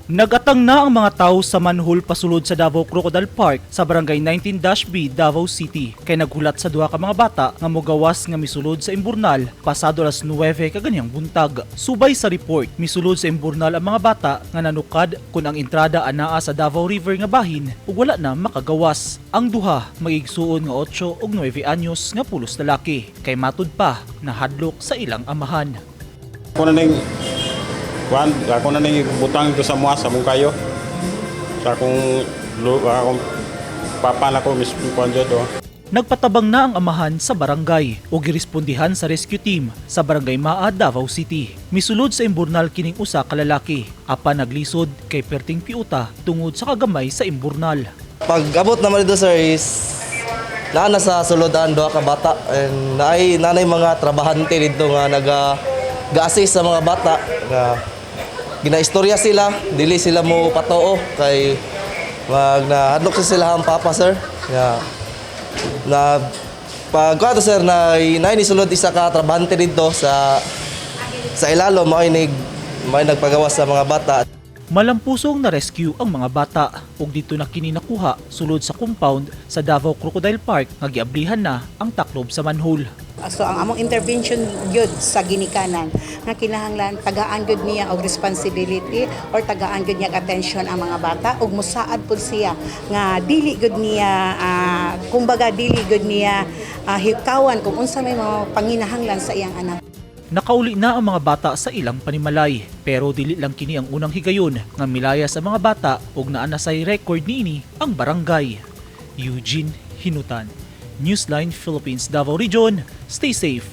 Nagatang na ang mga tao sa manhole pasulod sa Davao Crocodile Park sa Barangay 19-B, Davao City, kay naghulat sa duha ka mga bata nga mogawas nga misulod sa imburnal pasado alas 9 kaganihang buntag. Subay sa report, misulod sa imburnal ang mga bata nga nanukad kung ang entrada anaa sa Davao River nga bahin ug wala na makagawas. Ang duha magigsuon nga 8 ug 9 anyos nga pulos lalaki, kay matud pa nahadlok sa ilang amahan. Ako na ning kuan, ako na ning butang dito sa muas sa mong kayo. Sa akong papa na ko mismo kuan jud oh. Nagpatabang na ang amahan sa barangay o girespondihan sa rescue team sa Barangay Maa, Davao City. Misulod sa imburnal kining usa ka lalaki apan naglisod kay perting piuta tungod sa kagamay sa imburnal. Pag abot naman dito, sir, is naa na sa sulodan duha ka bata and naay nanay mga trabahante dito nga naga ga-assist sa mga bata nga ginaistorya sila, dili sila mo patoo kay mag nahadlok sa sila ang papa, sir, nga na pag kuwato, sir, na naay nisulod isa ka trabahante dito sa ilalo, mao nagpagawas sa mga bata. Malampusong na-rescue ang mga bata ug dito na kini nakuha sulod sa compound sa Davao Crocodile Park nga giablihan na ang taklob sa manhole. So ang among intervention gyud sa ginikanan nga kinahanglan tagaan gyud niya og responsibility or tagaan gyud niya og attention ang mga bata ug musaad pud siya nga dili gyud niya kumbaga dili gyud niya hikawan kung unsa may mga panginahanglan sa iyang anak. Nakauli na ang mga bata sa ilang panimalay, pero dili lang kini ang unang higayon nga milaya sa mga bata ug naa na say record niini ang barangay. Eugene Hinutan, Newsline Philippines, Davao Region. Stay safe.